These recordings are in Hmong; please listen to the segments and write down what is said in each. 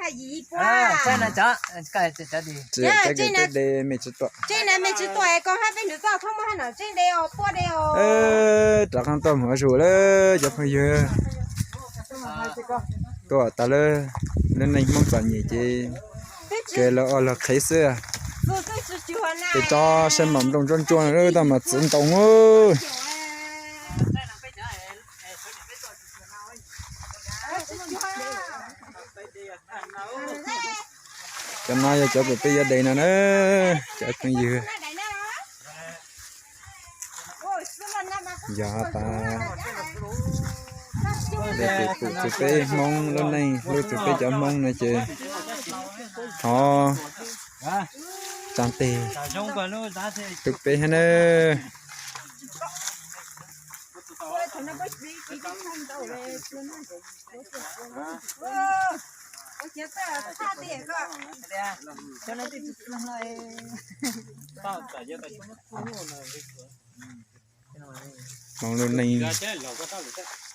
Tseeb na cov, tseeb na me tsis tuaj, tseeb na me tsis tuaj es koj hab peb hlwv txoj thoob muaj hab no tseeb de os, puab de os. Rov qab tuaj mus ua zug lawm cov phooj ywg. Tuaj tas lawm, lub neej Hmoob txom nyem ces kev los ua los qhev xwb. Pem tsob sab mam nplooj ntsuab ntsuab no tau mas txwv ntoo. Cov no yog cov pem peb yuav de no na, cov phooj ywg. Yog tas de pem pum txug peb Hmoob lub neej, hlub txug peb cov Hmoob no ces thov tsaa tes hlub peb hab nawb. Hmoob lub neej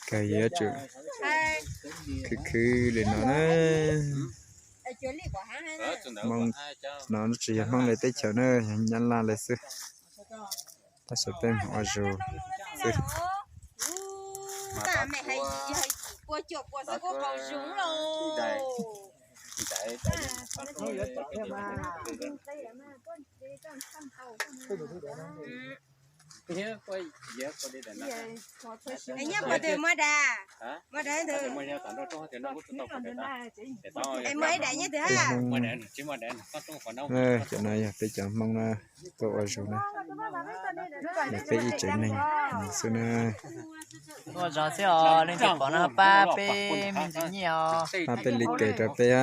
kawg yuav tsum khwv khwv li no na. Hmoob no tsis yog Hmoob lawv teb chaws na, yog Nyab Laj lawv xwb. Tab sis peb mus ua zug xwb. Nyob puas twg muaj dam? Muaj dam twg? Muaj ib dam nyob twg hab? Cov no yog peb cov Hmoob na, tuaj ua zug na, yog peb ib tsev neeg xwb na. Ua zog xwb os, leej twg pom no pab peb me ntsis nyiaj os, pab peb li kawg rau peb.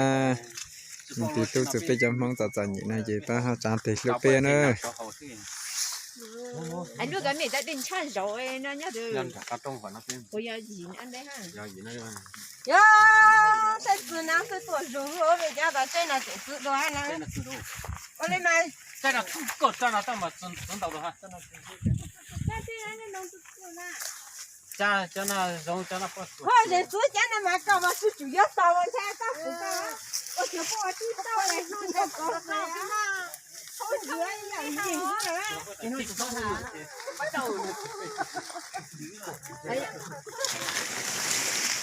Leej twg hlub txug peb cov Hmoob txom txom nyem no ces pab ho tsaa tes hlub peb na. Lub kav mem tau dej ntshaj zaus no nyob twg? Puas yog yim ntawd? Yog, saib txwv na, saib tuaj zug ua peb cov tau tseeb no tseem txwv dua na. Ua li mas, ho zeem txwv cov no mas koj mas tsis tsum yuav tau ntshai tab kuv tau. Ua tsuav puab ua tib tau li no ntawd kov xwb na. Thaub ntsuav yam yig xwb na.